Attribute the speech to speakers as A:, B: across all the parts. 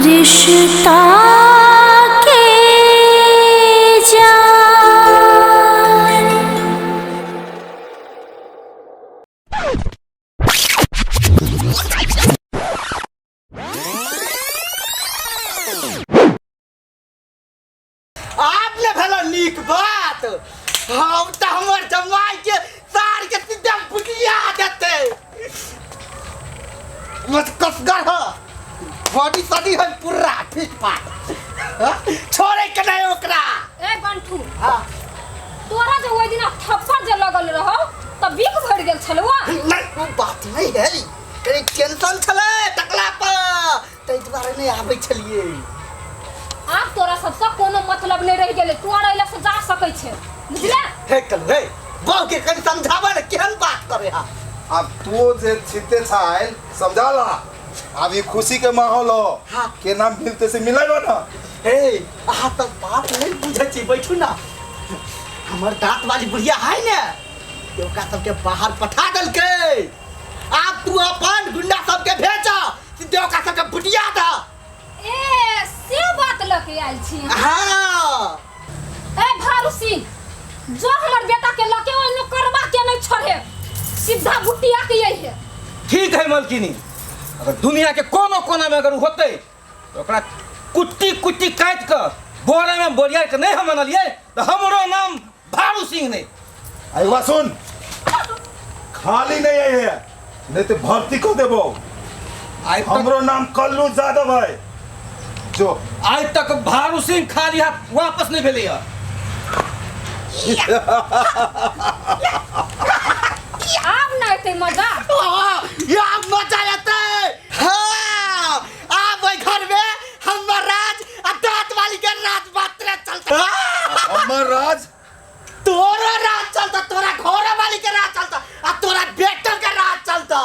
A: रिश्ता के जान।
B: आब ने भेलो नीक बात। हम तऽ हमर जमाई के सार के सीधा बुटिया देते। मत कसगर ह, बॉडी सडी है पूरा ठीक पाट। हाँ? छोड़े के नहीं ओकरा।
C: ए बंठू।
B: हाँ।
C: तोरा जे ओहि दिना थप्पड़ जे लगल रहो तऽ बिक भरि गेल छलौ।
B: नहीं, वो बात नहीं है, कनी टेंशन छलै टकला पर, ताहि दुआरे नहि आबै छलियै।
C: आब तोरा सबसँ कोनो मतलब नहि रहि गेलै, तू आर अइला से जा सकै छै, बुझले?
B: हे कल हे बहू के कनी समझाबऽ ने, केहन बात करे हा।
D: अब तू जे छिते छाइल समझा ला, अब ये खुशी के माहौल हो।
B: हाँ।
D: के नाम मिलते से मिलाइबो ना।
B: हे अहाँ तऽ बात नहीं बुझै छी, बैठू ना। हमर दाँत वाली बुढ़िया है ने, ते ओकरा सबके बाहर पठा देलकै। आब तू अपन गुंडा सबके भेज, सीधे ओकरा सबके बुटिया दऽ।
C: ए से बात लऽ के आयल छी अहाँ।
B: हाँ।
C: ए भारू सिंह, जो हमर बेटा के लऽ के ओहि नौकरबा के नहीं छोड़े, सीधा बुटिया के यही है।
E: ठीक है मलकिनी, अगर दुनिया के कोनो कोना में अगर होते तो ओकरा कुट्टी कुट्टी काटि कऽ बोरा में बोरिया के नहीं हम अनलियै तो हमरो नाम भारू सिंह नहीं।
D: अरे बात सुन, खाली नहीं आई है, नहीं तो भर्ती को देबो।
E: आइ तक
D: हमरो नाम कल्लू यादव है। जो
E: आइ तक भारू सिंह खाली हाथ वापस नहीं भेलै है।
C: आब ना एतै मजा।
B: या मजा एतै। हाँ, आब ओहि घर में हमर राज आ दाँत वाली के राज मात्र चलतै।
D: हमर राज?
B: तोरा राज चलता, तोरा घर वाली के राज चलता आ तोरा बेटा के राज चलता।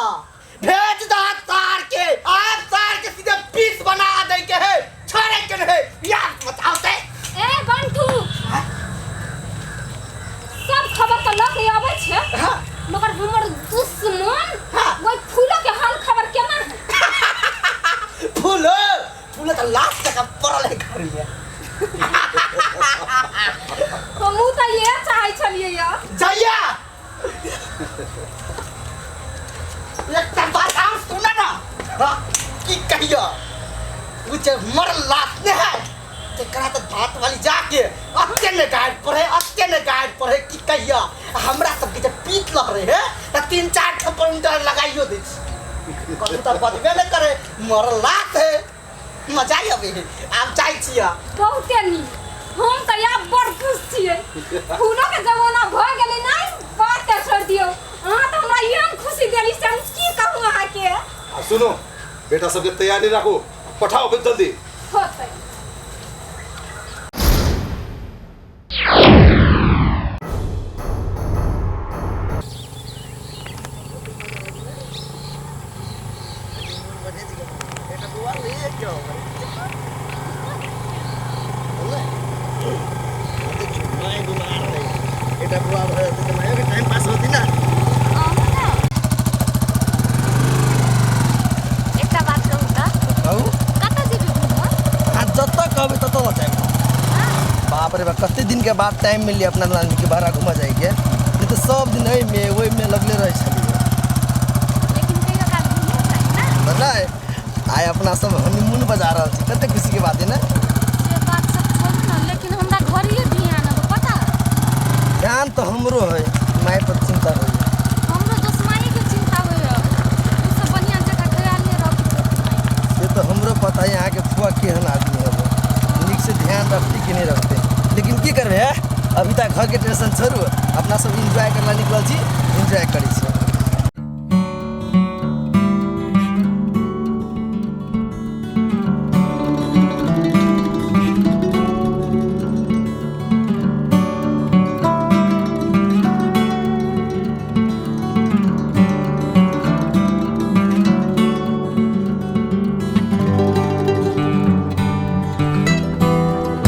B: भेज दह सार के, आब सार के सीधे पीस बना दे के है, छोड़े के नहीं। यार बताओ ते।
C: ए बंटू, सब खबर तऽ लऽ के आबै छै।
B: हाँ।
C: मगर हमर दुश्मन
B: हाँ।
C: ओहि फूलो के हाल खबर केना है?
B: फूल फूल तऽ लाश जकाँ पड़ल है घर में।
C: हमहूँ तऽ इएह चाहै छलियै यऽ।
B: जइया एकटा बात आर सुन ना। हाँ, की कहियो, उ जे मरल लाश ने है तेकरा तऽ दाँत वाली जाके अत्ते ने गाड़ि पढ़े, अत्ते ने गाड़ि पढ़े, की कहियो। हमरा सबके जे पीत लहरे है तऽ 3-4 थप्पड़ उनटा लगाइयो दै छी, कतहु तऽ बजबे नहि करे, मरल लाश है। मजा आबै है। आब जाइ छियै।
C: बहुते नीक, हम तऽ आब बड़ खुश छियै, फूलो के जमाना भऽ गेलै। नहि बात तऽ छोड़ि दियौ, अहाँ तऽ हमरा एहन खुशी देली से हम की कहू अहाँके।
D: आ सुनो, बेटा सबके तैयारी राखू, पठाओ फिर जल्दी।
C: होतै।
B: टाइम पास होती ना।
A: एकटा बात कहू तऽ?
B: कहू।
A: कतऽ जेबै घूमऽ?
B: आ जतऽ कहबै ततऽ लऽ जायब। बाप रे बाप, कते दिन के बाद टाइम मिलली अपना नानी के बाहर घूमऽ जाइके, नहीं तऽ सब दिन एहिमे ओहिमे लगले रहै छलियै।
A: लेकिन कहियो काल घूमो चाही ने।
B: तऽ नहि, आइ अपना सब हनीमून बजा रहल छी, कते खुशी के बात है ने।
A: से बात सब छोड़ू ने, लेकिन हमरा घरिये ध्यान अब पता।
B: ध्यान तऽ हमरो है, माय पर चिंता होइए।
A: हमरो दोसमाई के चिंता होइए, ओ सब बढ़िआँ जकाँ ख्याल नहि रखै छथिन।
B: से तऽ हमरो पता है अहाँके फुआ केहन आदमी है, नीक से ध्यान रखते कि नहीं रखते, लेकिन की करबै है, अभी तक घर के टेंशन छोड़ू, अपना सब एंजॉय करला निकलल छी, एंजॉय करै छी।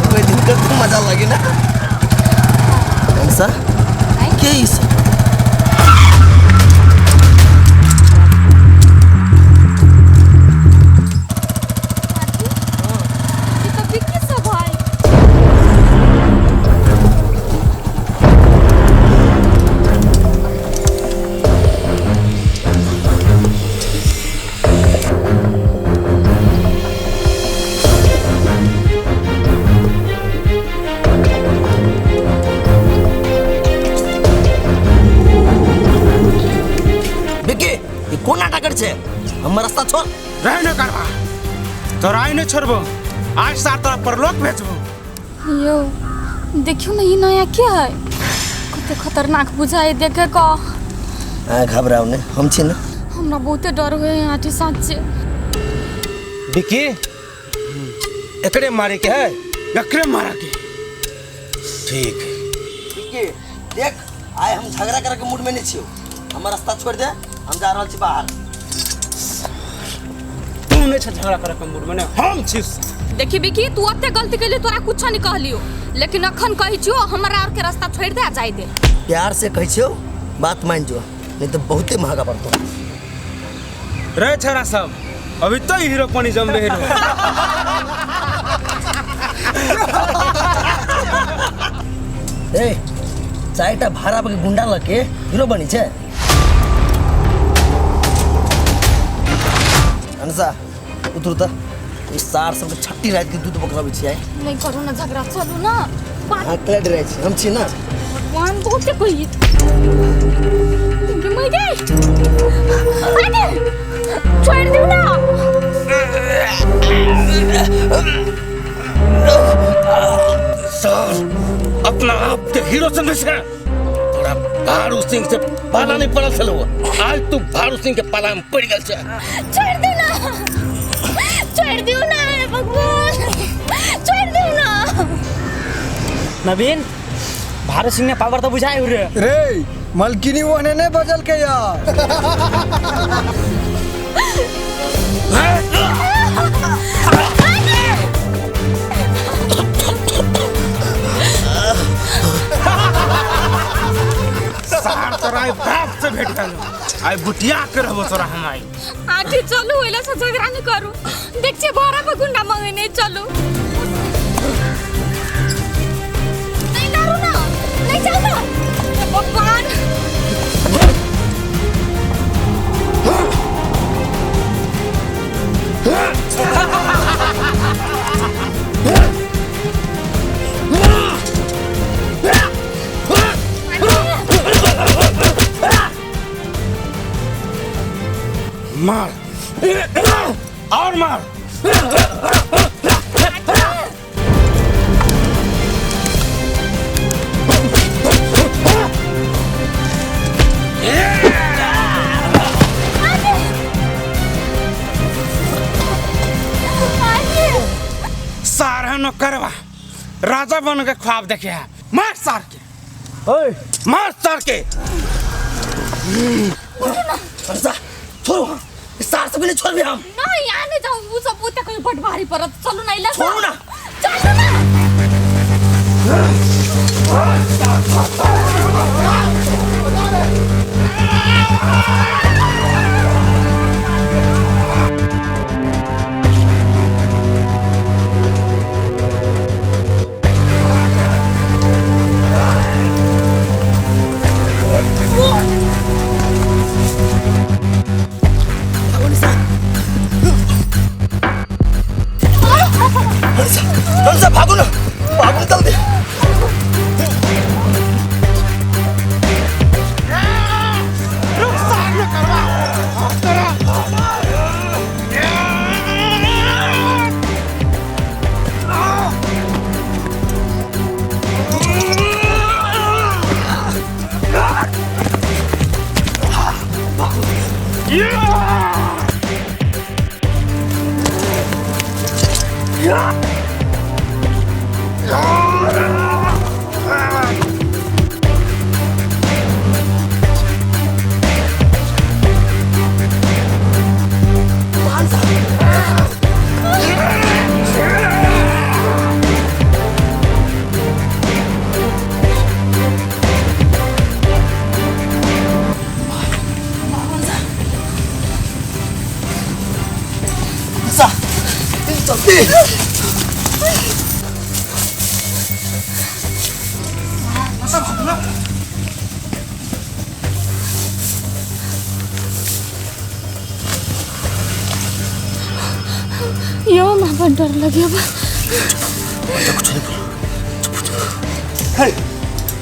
B: ओहि दिन कते मजा लगे ना। सर के ई सब? हमर रास्ता छोड़।
F: रह न करबा तोरा आइ नहीं छोड़बो, आज सार तोरा परलोक भेजबो।
A: यो देखियो न ई नया के है, कते खतरनाक बुझाए देखे क।
B: आ घबराउ ने, हम छी न।
A: हमरा बहुते डर होय आठी साँचे।
E: विकी एकरे मारे के है?
F: एकरे मारे के।
E: ठीक
B: विकी देख, आइ हम झगड़ा करे के मूड में नहीं छियो, हमर रास्ता छोड़ दे, हम जा रहल छी बाहर।
F: तू नहीं छ झगड़ा करे के मूड में, हम छी।
A: देखी विकी तू ओते गलती कैली, तोरा कुछ नहीं कहलियो, लेकिन अखन कहै छियो हमरा और के रास्ता छोड़ दे आ जाय दे।
B: प्यार से कहै छियो, बात मान जो, नहीं तो बहुते महंगा पड़तो।
F: रे छोरा सब अभी तो हीरो पानी जमबे हीरो।
B: ए चारिटा भाड़ा पर गुंडा लके हीरो बनी छे। अनसा उतरू त ई सार सब के छट्टी रात के दूध बकराबै छी। आइ
A: नहीं करू ना झगड़ा, चलू ना।
B: हां क्ले डरै छी हम छी ना।
A: भगवान बहुते कोई मर गई, छोड़ दियो ना।
E: सर अपना आप के हीरो समझे छे, तोरा भारू सिंह से पाला नहीं पड़ल छलो, आज तू भारू सिंह के पाला में पड़ गेल छे।
A: छोड़ दे ना, छोड़ दियो ना भगवान, छोड़ दियो ना।
G: नवीन भारू सिंह ने पावर तो बुझाए रे।
H: रे मलकिनी ओने ने बजल के यार।
F: सार तोरा आई बाप से भेट गेलो, आई बुटिया के रहबो तोरा हम आई।
A: आठी चलू ओइला से झगड़ा नहीं करू, देख छे भरा पर गुंडा मंगेने चलू। नहीं डरू ना, नहीं चल ना भगवान।
F: मार और मार। सार न करवा राजा बन के ख्वाब देखे है। मार सार के,
E: ओए मार सार के।
B: छोड़ो हाँ, सार सब नहीं छोड़बे हम।
A: नहीं आने जाऊं, वो सब ओते कोई बड़ भारी पड़त। चलू ना इला,
B: छोड़ो ना,
A: चलू ना।
B: भागो ना, भागो जल्दी।
F: रुक सार न करवा तोरा।
A: यो हमरा डर लगे बा।
B: कुछ नहीं बोलो, चुप चुप।
E: हे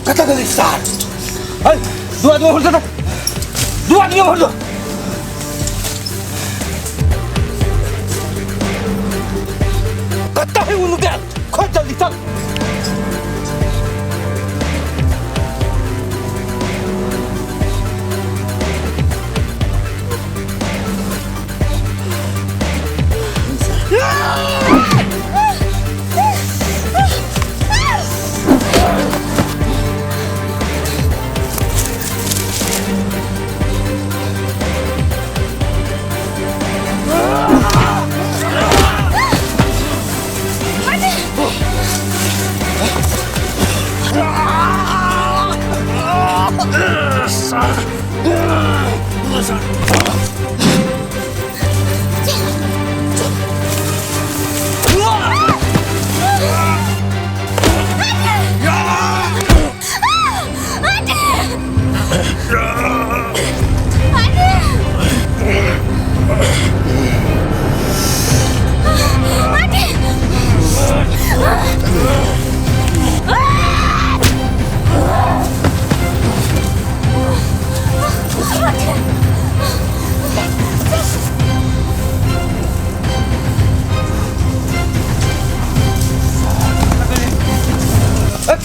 E: कता गली सार, हे दो आदमी भर दो, दो आदमी भर दो। कहीं उ लुकायल, खोज जल्दी चल।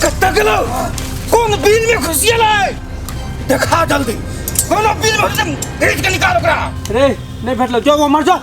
E: कत्ता गेलो? कोन बिल में घुसिएलै? देखा जल्दी, कोनो बिल में घुस घीच के निकाल ओकरा।
F: रे नहीं भेटलो, जो वो मर जो।